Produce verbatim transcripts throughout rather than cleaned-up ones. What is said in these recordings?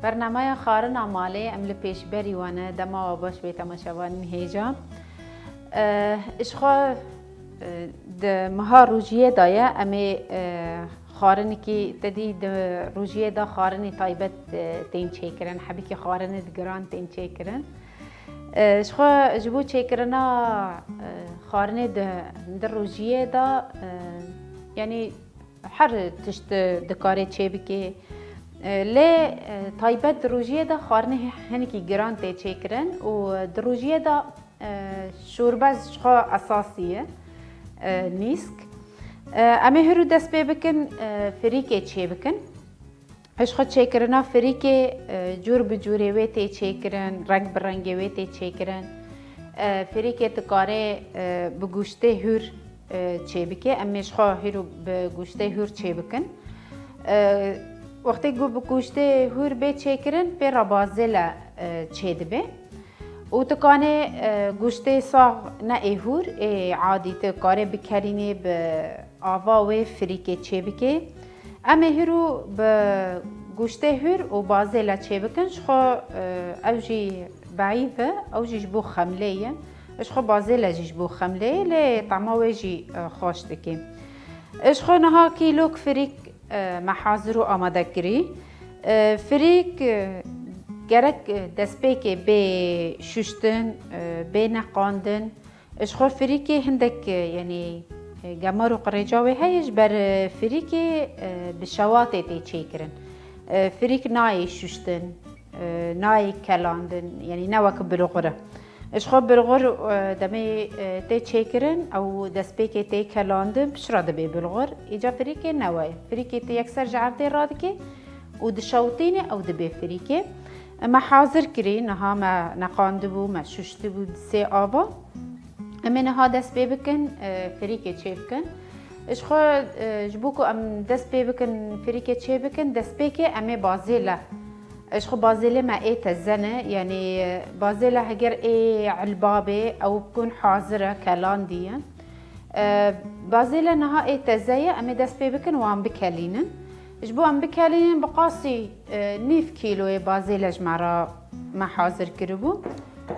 Bernameya xwarina malê em li pêşberî we ne, dema we baş bê temaşevanên hêja. Eh, ji xwe, eh, di meha rojiyê de ye, em ê, eh, xwarinekî te dî di rojiyê de xwarinê taybet, eh, tên çêkirin, hebîkî xwarinê di giran tên çêkirin. Eh, ji xwe ji bo çêkirina, eh, xwarinê di, di rojiyê de, eh, yanî her tişt dikare çêbike. E, lê, e, taybet di rojiyê de xwarinê hinekî giran tê çêkirin û di rojiyê de, e, şorbez ji xwe esasî ye, e, nîsk. E, em ê hiro dest pê bikin, e, firîkê çêbikin. Ji xwe çêkirina firîkê, e, cûr bi cûrê wê tê çêkirin, reng bi rengê wê tê çêkirin. E, firîkê dikare, e, bi goştê hûr, e, çêbike. Em ê ji xwe hîro bi goştê hûr çêbikin. E, wextê ku bi goştê hûr bê çêkirin, pê re bazêle, e, çêdibe. Û tu kanê, e, goştê sax ne ê hûr, ê adî tu karê bikelînê bi ava wê firîkê çêbike. Em ê hîro bi goştê hûr û bazêle çêbikin. Ji xwe, e, ew jî beîv e, ew jî ji bo xemlê ye. Ji xwe bazêle jî ji bo xemlê ye, lê tama wê jî, e, xweş dike. Ji xwe niha kîlok firîk, e, me hazir û amade kirî. E, firîk, e, gerek, e, destpêkê bê şuştin, e, bê neqandin. Ji xwe firîkê hindek, e, yanî, e, gemar û qirêca wê heye, ji ber, e, firîkê, e, bi şewatê tê çêkirin. E, firîk nayê şuştin, e, nayê kelandin, yanî ne wek bilxur e. Ji xwe bilxur, e, demê, e, tê çêkirin, ew destpêkê tê kelandin, piştre dibê bilxur. Îca firîkê ne we ye. Firîkê tu yekser ji erdê radikê û dişewitînê, ew dibê firîkê. Me hazir kirî, niha me neqandibû, me şuştibû di sê ava. Em ê niha dest pê bikin, e, firîkê çêbikin. Ji xwe, e, ji bo ku em dest pê bikin, firîkê çêbikin, destpêkê em ê bazêle. Ji xwe bazêlê me ê teze ne, yanî, e, bazêle heger ê elba bê, ew bikun hazir e, kelandî ye. E, bazêle niha ê teze ye, em ê dest pê bikin wan bikelînin. Ji bo em bikelînin, bi qasî, e, nîv kîloyê bazêle ji me re me hazir kiribû.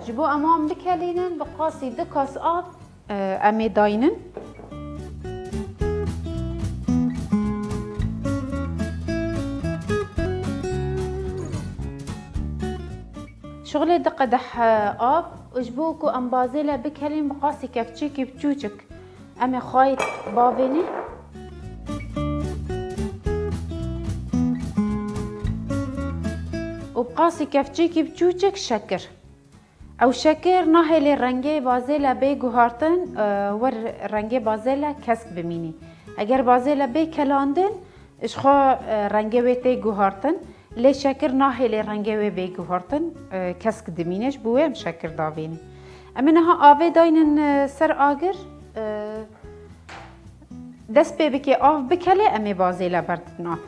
Ji bo em wan bikelînin, bi qasî du kas av, e, em ê daynin. Şixulê du qedeh, e, av û ji bo ku em bazêle bikelîn, bi qasî kevçîkî biçûçik em ê xwayî bavênê. Û bi qasî kevçîkî biçûçik şekir. Ew şekir nahêlê rengê bazêle bê guhartin, e, wer rengê bazêle kesk bimînî. Eger bazêle bê kelandin, ji xwe, e, rengê wê tê guhartin, lê şekir nahêlê rengê wê bê guhartin, e, kesk dimîne, ji bo wê em şekir davênî. Em ê niha avê daynin, e, ser agir, e, Dest pê bike, av bikelê, em ê bazêle berdin av.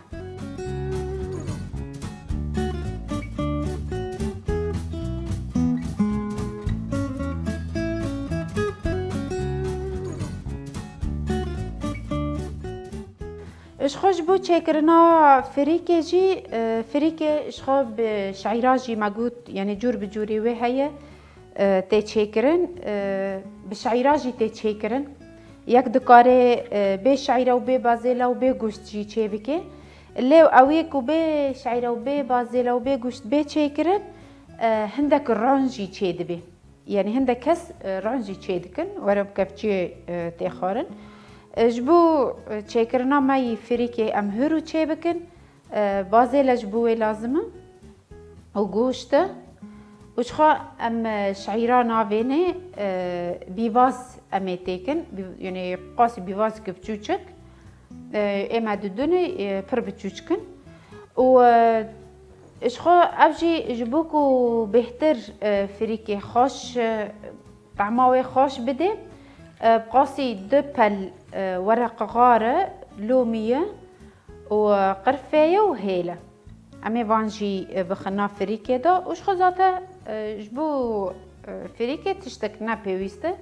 Ji xwe ji bo çêkirina firîkê jî, e, firîkê ji xwe bi şeîra jî me got, yanî cûr bi cûrî wê heye. E, tê çêkirin, e, bi şeîra jî tê çêkirin. Yek dikare, e, bê şeîra û bê bazêla û bê goşt jî çêbike. Lê ew yê ku bê şeîra û bê bazêla û bê goşt bê çêkirin, e, hindek ron jî çêdibe. Yanî hindek kes, e, ron jî çêdikin, were bi kevçiyê, e, tê xwarin. E, ji bo, e, çêkirina me yî firîkê em hûr û çêbikin, e, bazêle ji bo wê lazim e. û goşt e. Û ji xwe em, e, şeîra navênê, e, bîvaz em ê têkin. Bî-, yanî qasî bîvazeke biçûçik, e, ê me didunê, e, pir biçûçik in. Û, e, ji xwe ev jî ji bo ku bêhtir, e, firîkê xweş, e, tehma wê xweş bidê, e, bi qasî du pel, e, wereq xar e, lomî ye û, e, qirfê ye û hêl e. Em ê van jî, e, bixin nav firîkê de û ji xwe zate, e, ji bo, e, firîkê tiştek ne pêwîst e.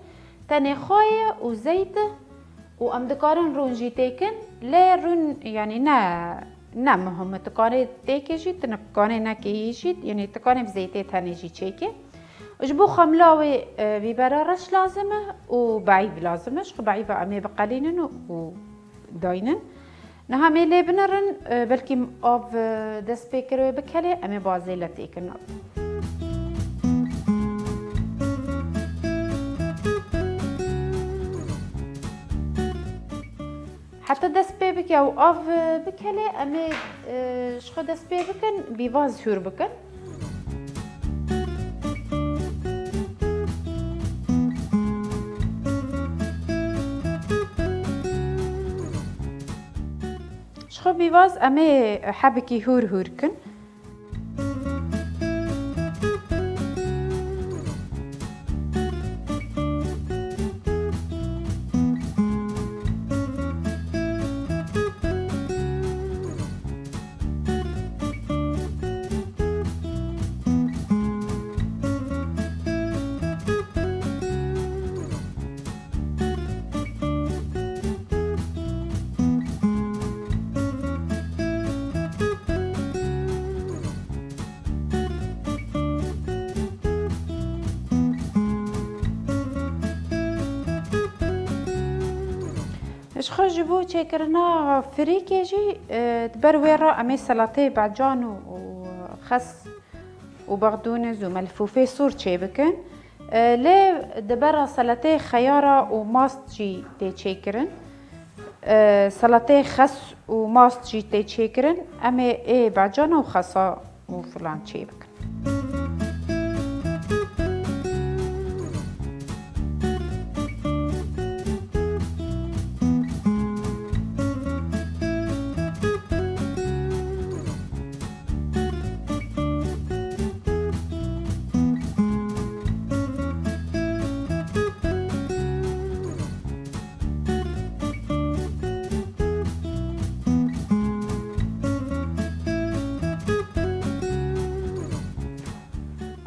Tenê xwe ye û zeyt e û em dikarin rûn jî têkin, lê rûn, yanî ne, Ne muhim e, tu kanê têkê jî, tu kanê nekê yî jî, yanî tu kanê bi zeytê tenê jî çêkê. Ji bo xemla wê, e, bîbera reş lazim e û beîv lazim e. Ji xwe beîva em ê biqelînin û, û daynin. Niha em ê lê binirin, e, belkî av, e, dest pê kir wê bikelê, em ê bazê le têkin. Heta dest pê bike û av, e, bikelê, em ê, e, ji xwe dest pê bikin, bîvaz hûr bikin. Ji xwe bîvaz em ê hebikî hûr hûr kin. Ji xwe ji bo çêkirina firîkê jî, e, di ber wê re em ê selateyê becan û, û xes û bexdûniz û melfûfê sor çêbikin. E, lê di ber re selateyê xeyara û mast jî tê çêkirin. E, selateyê xes û mast jî tê çêkirin. Em ê ê becana û xesa û filan çêbikin.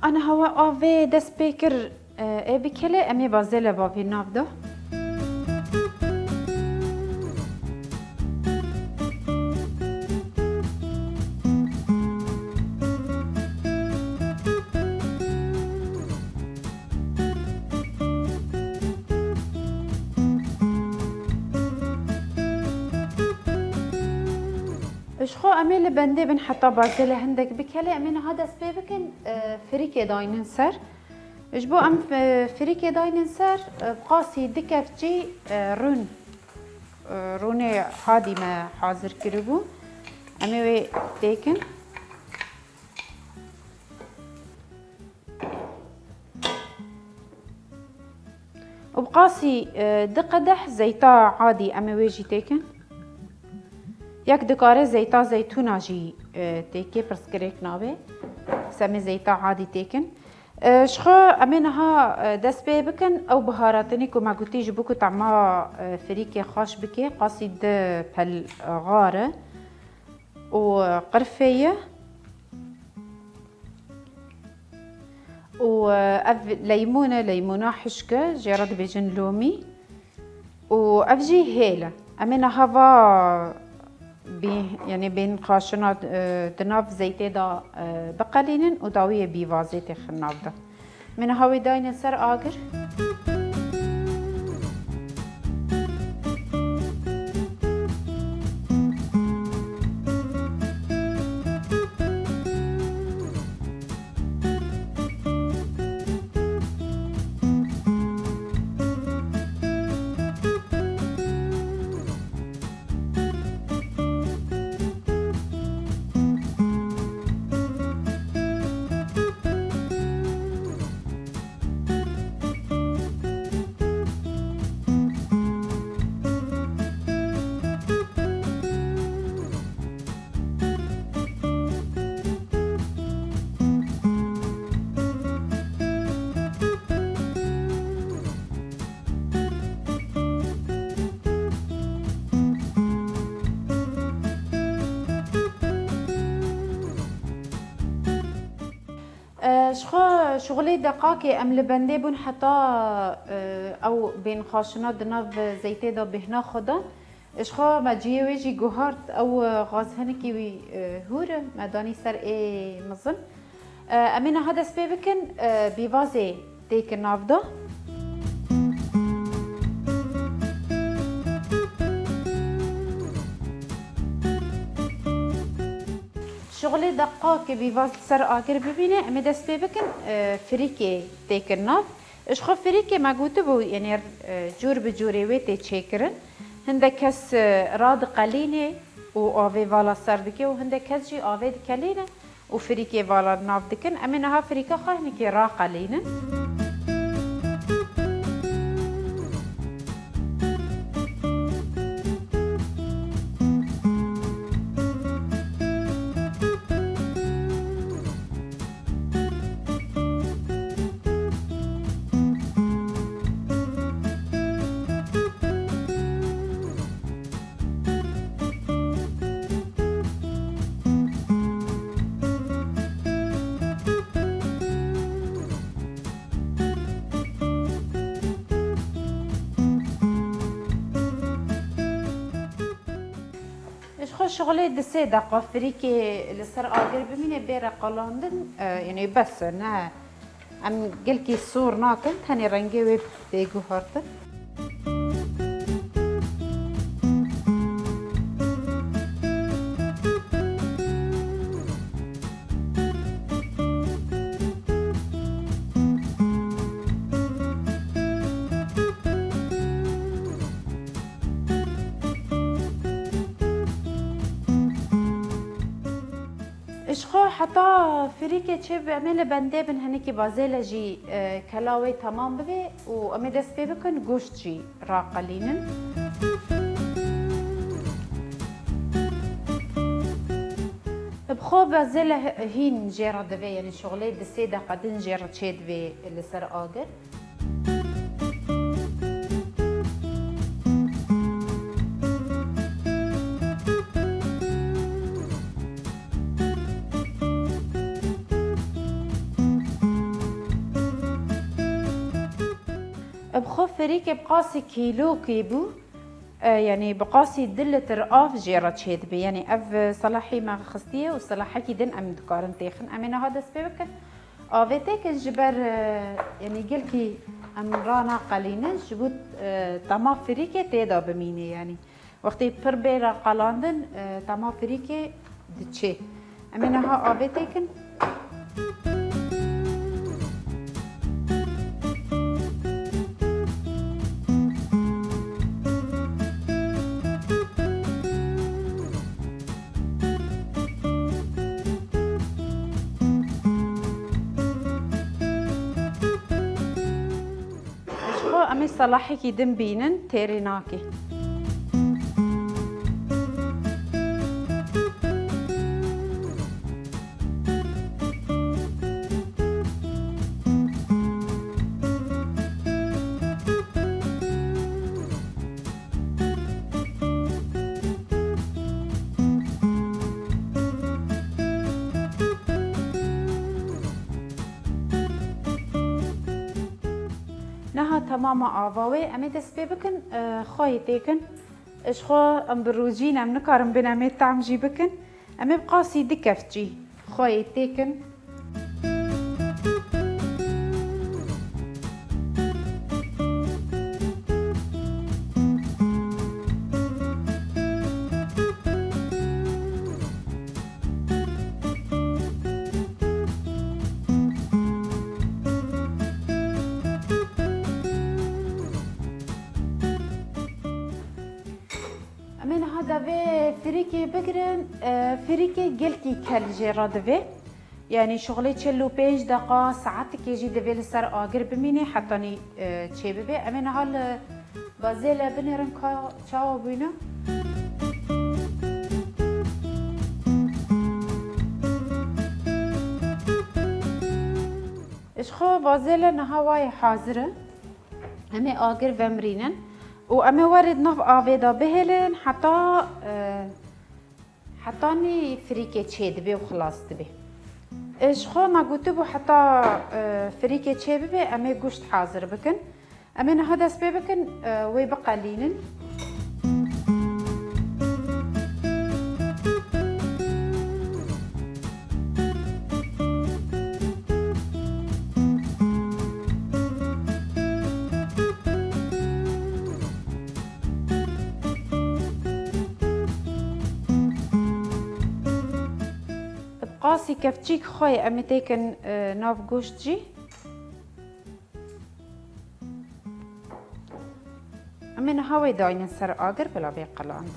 Ana hewa avê dest pê kir, e, ê bikelê, em ê bazê le bavê nav de. Ji xwe em ê li bendê bin heta bazê le hindek bikelê, em ê niha dest pê bikin, e, firîkê daynin ser. Ji bo em, e, firîkê daynin ser, e, bi qasî du kevçî, e, rûn, e, rûnê hadî me hazir kiribû. Em ê wê têkin. Û bi qasî, e, du qedeh zeyta adî em ê wê jî têkin. Yek dikare zeyta zeytûna jî, e, têkê, pirsgirêk nabe. Em ê zeyta adî têkin. E, ji xwe em ê niha, e, dest pê bikin, ew biharatinî ku me gotî ji bo ku tema, e, firîkê xweş bike, qasî du pel, e, xar e û qirfê ye. Û, e, ev leymûn e, leymûna hişk e, jê re dibêjin lomî. Û ev jî hêl e. Em ê niha va bî-, yanî bên xaşina, e, di nav zeytê de, e, biqelînin û dawiyê bîvazê têxin nav de. Em ê niha wê daynin ser agir. E, ji xwe şixulê deqakê em li bendê bûn heta, e, ew bên xaşina di nav zeytê de bêhna xwe dan. Ji xwe me cihê wê jî guhart, ew, e, gaz hinekî wî, e, hûr e, me danî ser ê mizin. E, em ê niha dest pê bikin, e, bîvazê têkin nav de. Şixulê deqa ke bîvaz li ser agir bimîne, em ê dest pê bikin, e, firîkê têkin nav. Ji xwe firîkê me gotibû, yanî, e, cûr bi cûrê wê tê çêkirin. Hindek kes, e, radiqelînê û avê vala ser dike û hindek kes jî avê dikelîne û firîkê vala nav dikin. Em ê niha firîka xwe hinekê raqelînin. Ji xwe şixulê di sê deqa firîkê li ser agir bimîne bê reqelandin, e, yanî bes e, ne. Em gelkî sor nakin, tenê rengê wê bê guhartin. Ji xwe heta firîkê çêbibe, em ê li bendê bin, hinekî bazêle jî, e, kela wê temam bibe û em ê dest pê bikin goşt jî raqelînin. Bi xwe bazêle hîn jê re divê, yanî şixulê di sê deqa din jê re çêdibê li ser agir. Bi xwe firîkê bi qasî kîlokê bû, e, yanî bi qasî du litr av jê re çêdibe. Yanî ev, e, selahî me xistiye û selahekî din em dikarin têxin. Em ê niha dest pê bikin. Avê têkin ji ber, e, yanî gelkî em ranaqelînin, ji bo, e, tema firîkê tê de bimîne yanî. Wextê pir bê reqelandin, e, tema firîkê diçê. Em ê niha avê têkin. Ji xwe em ê selahekî din bînin, têrê nake. Niha temama ava wê, em ê dest pê bikin, e, xweyê têkin. Ji xwe em bi rojîn em nikarin bin, em ê tam jî bikin. Em ê bi qasî du keft jî xweyê têkin. Em ê niha devê firîkê bigirin. E, firîkê gelkî kel jê re divê. Yanî şixulê çil û pênc deqa, saetekê jî divê li ser agir bimînê hetanî, e, çêbibe. Em ê niha li bazêle binêrin ka çawa bûne. Ji xwe bazêle niha wayê hazir e. Em ê agir vemirînin û em ê werê di nav avê de bihêlin heta, e, hetanî firîkê çêdibe û xilas dibe. E, ji xwe me gotibû heta, e, firîkê çêbibe, em ê goşt hazir bikin. Em ê niha dest pê bikin, e, wê biqelînin. Kefçîk xwe em ê têkin, e, nav goşt jî. Em ê niha wê daynin ser agir bila bê qelandin.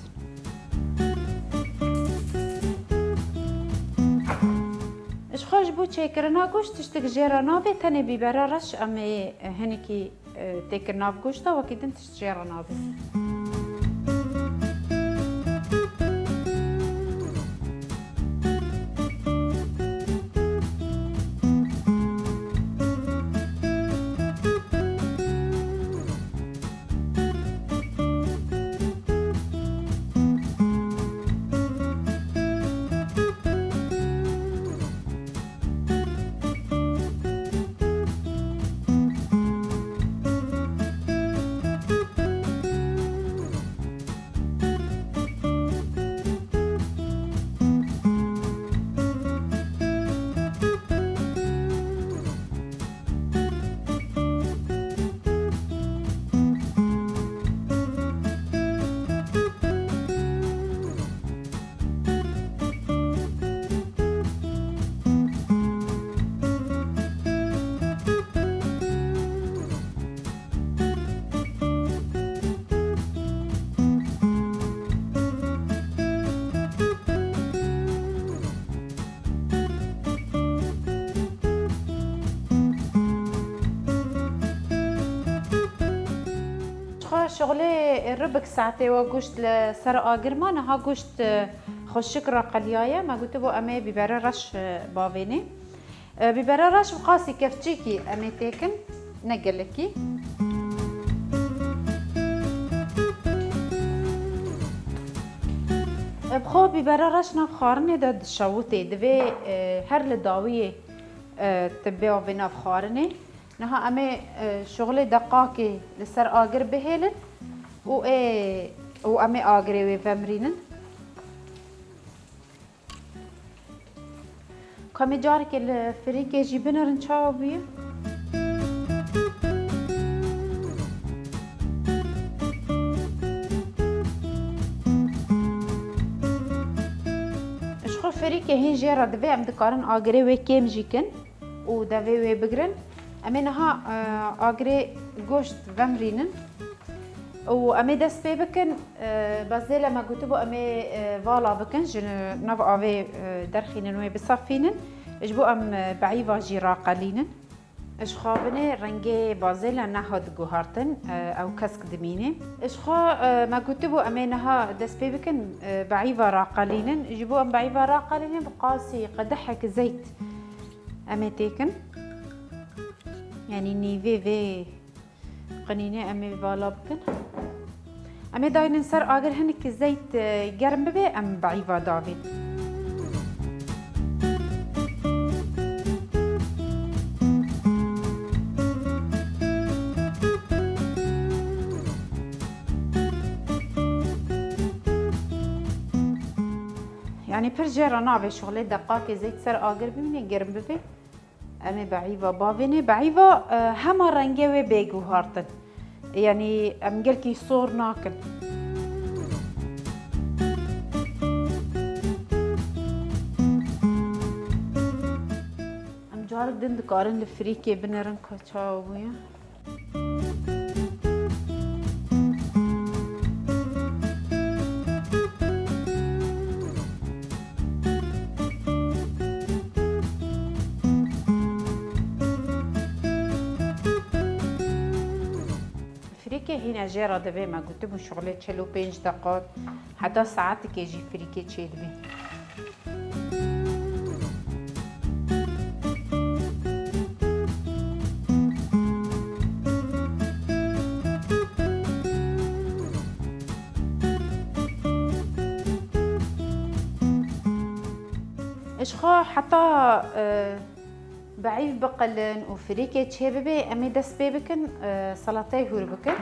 Ji xwe ji bo çêkirina goşt tiştik jê re nabe, tenê bîbera reş em ê hinekî e, têkir nav goşta, wekî din tişt jê re nabe. Xwe şixulê Rubik saetê we goşt li ser agir ma, niha goşt, e, xweşik raqeliyaye. Me gotibû em ê bîbera reş, e, bavênê. E, bîbera reş bi qasî kefçîkî em ê têkin, ne gelekî. E, bi xwe bîbera reş nav xwarinê de dişewitê. Divê, e, her li dawiyê, e, tu biavê nav xwarinê. Niha em ê, e, şixulê deqakê li ser agir bihêlin û ê, û em ê agirê wê vemrînin. Ka em ê careke li firîkê jî binerin çawa bûye. Ji xwe firîkê hîn jê re divê, em dikarin agirê wê kêm jî kin û devê wê bigirin. Em ê niha, e, agirê goşt vemrînin û em ê dest pê bikin. E, bazêla me gotibû em ê, e, vala bikin, ji nav avê, e, derxînin, wê bisafînin. Ji bo em, e, beîva jî raqelînin. Ji xwe binê rengê bazêla nehat guhartin, e, ew kesk dimîne. Ji xwe, e, me gotibû em ê niha dest pê bikin, e, beîva raqelînin. Ji bo em beîva raqelînin, bi qasî qedehek zeyt em ê têkin. Yanî nîvê vê qinînê em ê vala bikin. Em ê daynin ser agir, hinek zeyt, e, germ bibe, em beîva davên. Yanî pir jê re nabe şixulê deqakê zeyt ser agir bimîne, germ bibe. Em ê beîva bavênê. Beîva, e, hema rengê wê bê guhartin. Yanî em gelkî sor nakin. Em carek din dikarin li firîkê binerin ka çawa bûye. Firîkê hîne jê re divê, me gotibû şixulê çil û pênc deqat, heta saetikê jî firîkê çêdibî. Ji xwe heta, e, beîv biqilin û firîkê çêbibe, em ê dest pê bikin, e, selateyê hûr bikin.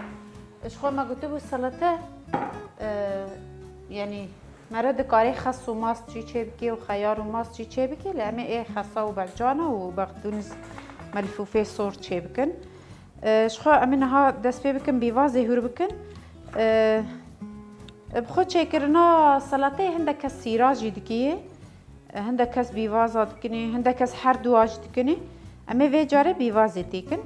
Ji xwe me gotibû selate, e, yanî mere dikarê xes û mast jî çêbikê û xeyar û mast jî çêbikê, lê em ê ê xesa û bercana û bexdûniz melfûfê sor çêbikin. E, ji xwe em ê niha dest pê bikin, bîvazê hûr bikin. E, bi xwe çêkirina selateyê hindek kes sîra jî dikî. Hindek kes bîvaza dikinê, hindek kes her duwa jî dikinê. Em ê vê carê bîvazê têkin.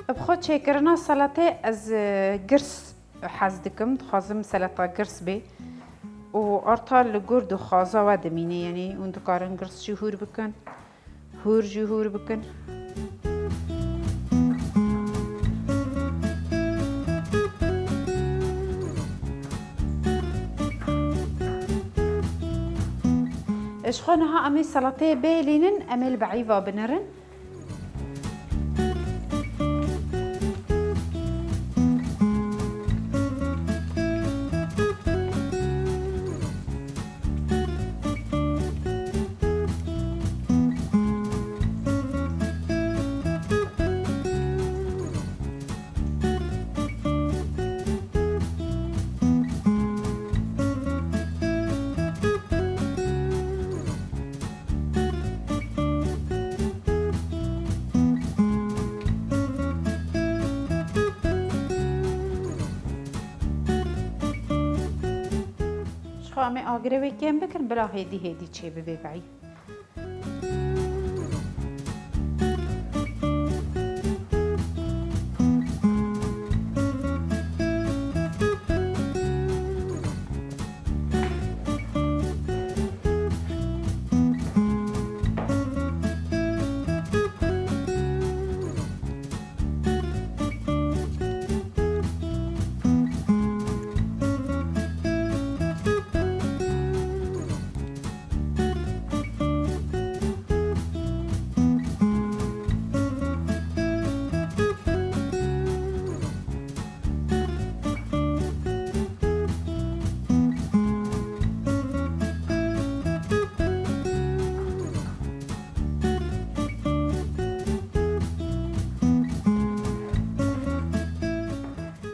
Bi xwe çêkirina salatê ez, e, girs hez dikim, dixwazim seleta girs bê û arta li gor dixwaza we dimîne, yanî hûn dikarin girs jî hûr bikin, hûr jî hûr bikin. Ji xwe niha em ê salateyê bêlînin, em ê li beîva binirin. Ji xwe em ê agirê wê kêm bikin, bila hêdî hêdî çê bibe beîv.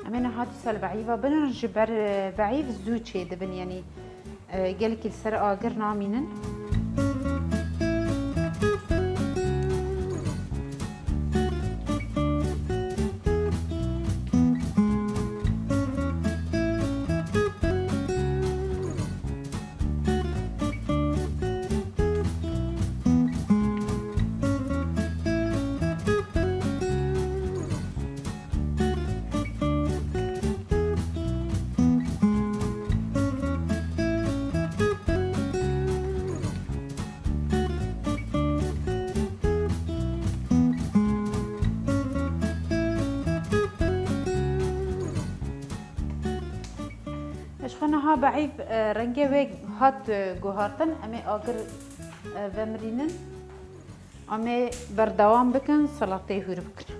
Em ê niha dîsa li beîva binin, ji ber, e, beîv zû çêdibin, yanî, e, gelekî li ser agir namînin. Ji xwe niha beîv, e, rengê wê hat, e, guhartin. Em ê agir, e, vemirînin. Em ê berdewam bikin, salatê hûr bikin.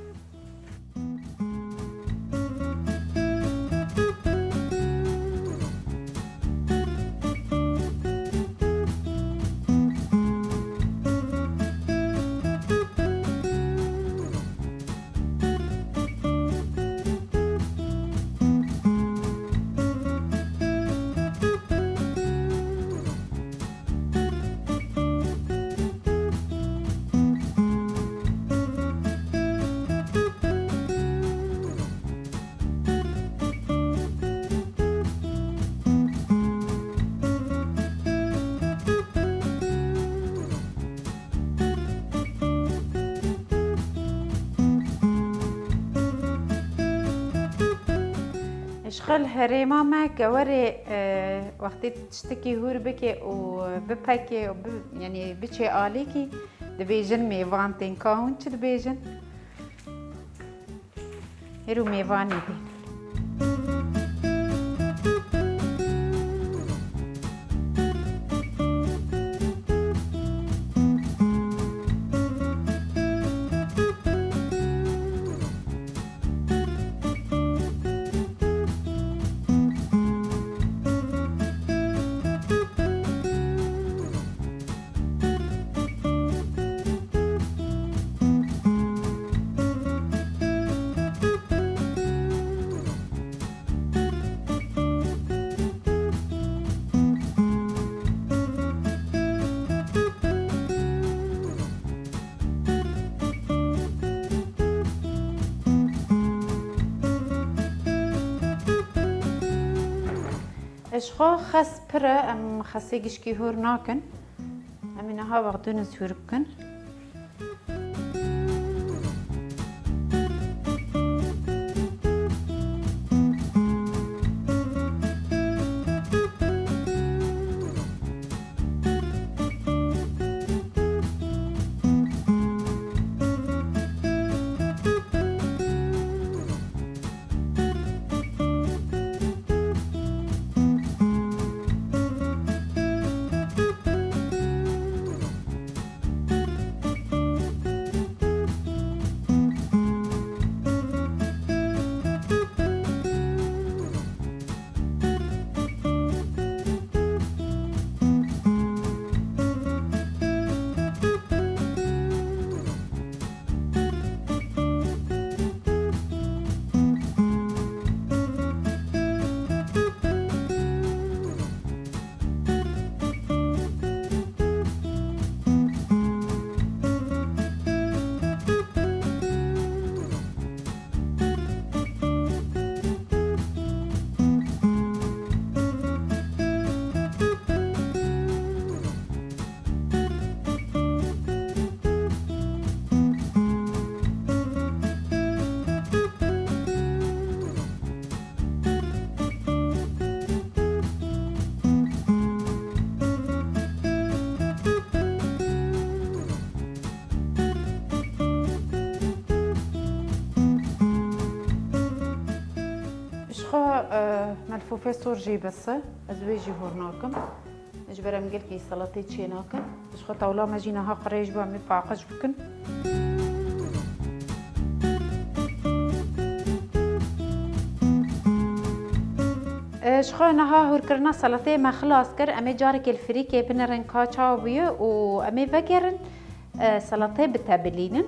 Ji xwe li herêma me kewerê, e, wextê tiştekî hûr bike û bipeke û bi-, yanî biçe alîkî, dibêjin mêvan tên. Ka hûn çi dibêjin? Hêr û mêvanê bên. Ji xwe xes pir e, em xesê gişkî hûr nakin. Em ê niha wextûn hûr bikin. Ji xwe, e, melfûfê sor jî bes e. Ez wê jî hûr nakim. Ji ber em gelkî salatê çê nakin. Ji xwe tawla me jî niha qirêj bû, em ê paqij bikin. E, ji xwe niha hûrkirina salatê me xilas kir. Em ê carekê li firîkê binerin ka çawa bûye û em ê vegerin. E, salatê bitebilînin.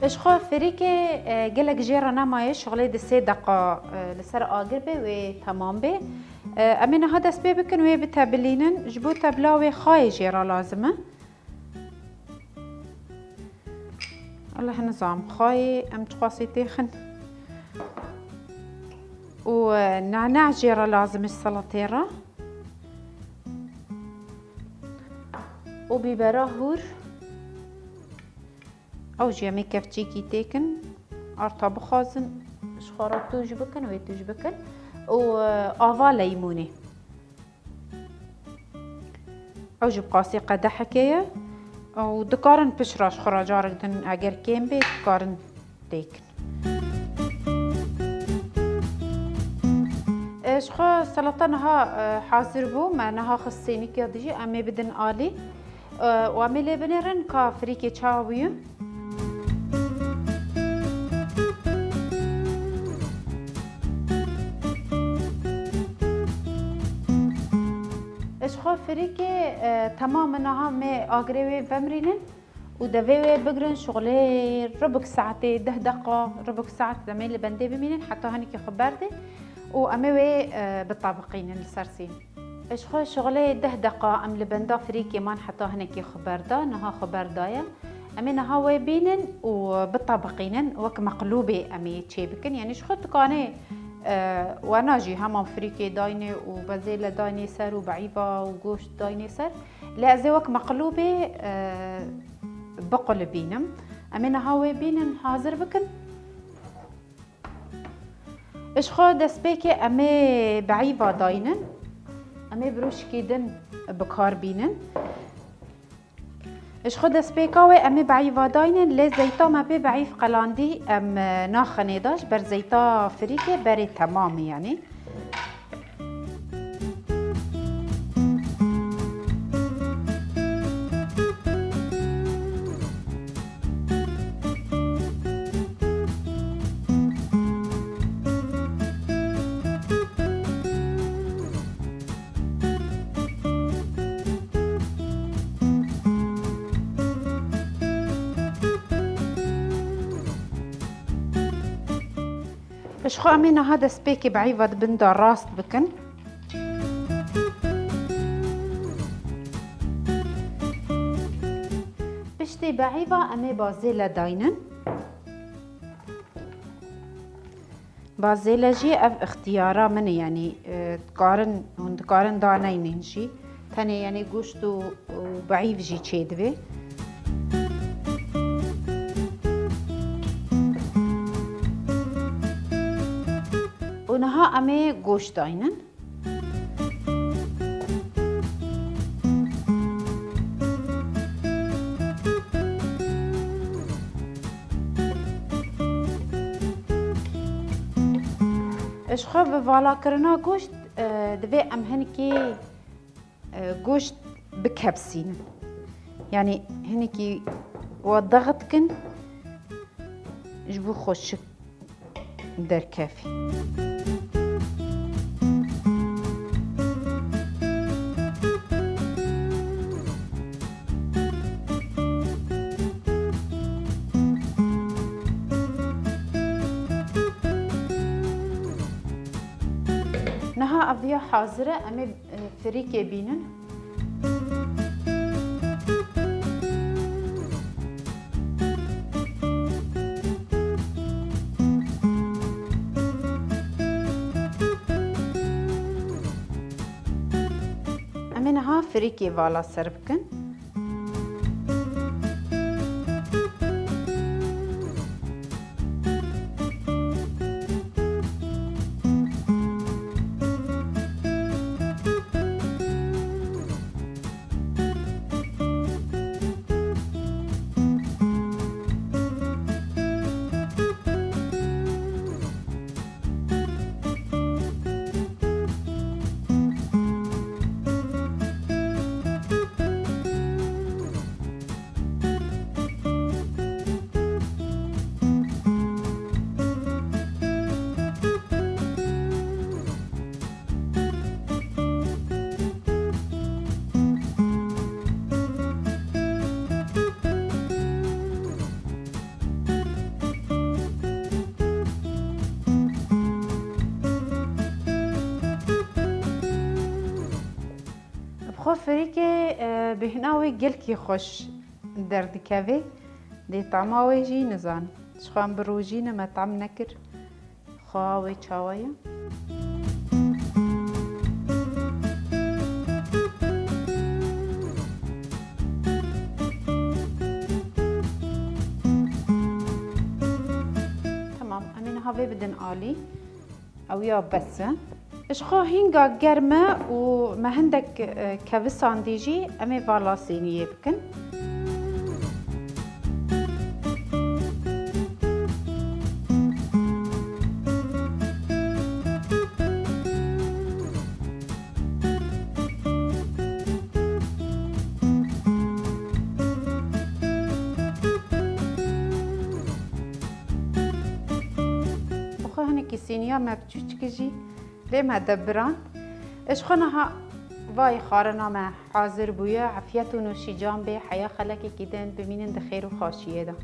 Ji xwe firîkê, e, gelek jê re nemaye, şixulê di sê deqa, e, li ser agir be wê temam be. E, em ê niha dest pê bikin, wê bitebilînin. Ji bo tebla wê xayê jê re lazim e. Allah nizam, xayê em çiqasî têxin. Û, e, nana jê re lazim e salatê re. Û bîbera hûr. Ew jî em ê kevçîkî têkin, arta bixwazin, ji xwe re tûj bikin, wê tûj bikin. Û, e, ava leymûnê. Ew jî bi qasî qedehekê ye. Û dikarin piştre ji xwe re carek din, eger kêm bê, dikarin têkin. E, ji xwe salata niha, e, hazir bû. Me niha xist sênîkiya dijî, em ê bidin alî. E, û em ê lê binêrin ka firîkê çawa bûye. Ji xwe firîkê, e, temam e, niha em ê agirê wê vemirînin. Û devê wê bigirin, şixulê ribik saetê, deh deqa, ribik saet demê li bendê bimînin, heta hinekî xwe berdê û em ê wê, e, bitebiqînin li ser sîn. Ji xwe şixulê deh deqa em li benda firîkê man heta hinekî xwe berda, niha xwe berdaye. Em ê niha wê bînin û bitebiqînin, wek meqlûbê em ê çê bikin. Yanî ji xwe dikanê, e, wena jî heman firîkê daynê û bezê le daynê ser û beîva û goşt daynê ser. Lê ez ê wek meqlûbê, e, biqulibînim. Em ê niha wê bînin, hazir bikin. Ji xwe destpêkê em ê beîva daynin. Em ê birûşkî din bi kar bînin. Ji xwe destpêka wê em ê beîva daynin, lê zeyta me pê beîv qelandî, em, e, naxinê de, ji ber zeyta firîkê berê temam e, yanî. Ji xwe em ê niha destpêkê bi eyva di bin de rast bikin. Piştî bi eyva em ê bazêle daynin. Bazêle jî ev ixtiyara min e, yanî, e, dikarin, hûn dikarin daneynin jî. Tenê, yanî, goşt û, û beyîv jî çêdibê. Û niha em ê goşt daynin. Ji xwe bi valakirina goşt, e, divê em hinekî, e, goşt bikepsînin. Yanî hinekî wa dexit kin ji bo xweşik derkevî. Niha ev ya hazir e, em ê, e, firîkê bînin. Em ê niha firîkê vala ser bikin. Bi xwe firîkê, e, bêhna wê gelkî xweş derdikeve. Dê tama wê jî nizan. Ji xwe em bi rojî ne me tam nekir. Xweha wê çawa ye? Temam, em ê niha vê bidin alî. Ew ya bes e. Ji xwe hînga germ e û me hindek, e, kevisandî jî em ê vala sîniyê bikin. Bi xwe hinekî sîniya me biçûçik e jî lê me de birand. Ji xwe niha vayê xwarina me hazir bûye. Efiyet û nûşîcan bê, heya xelekekî din bimînin di xêr û xweşiyê de.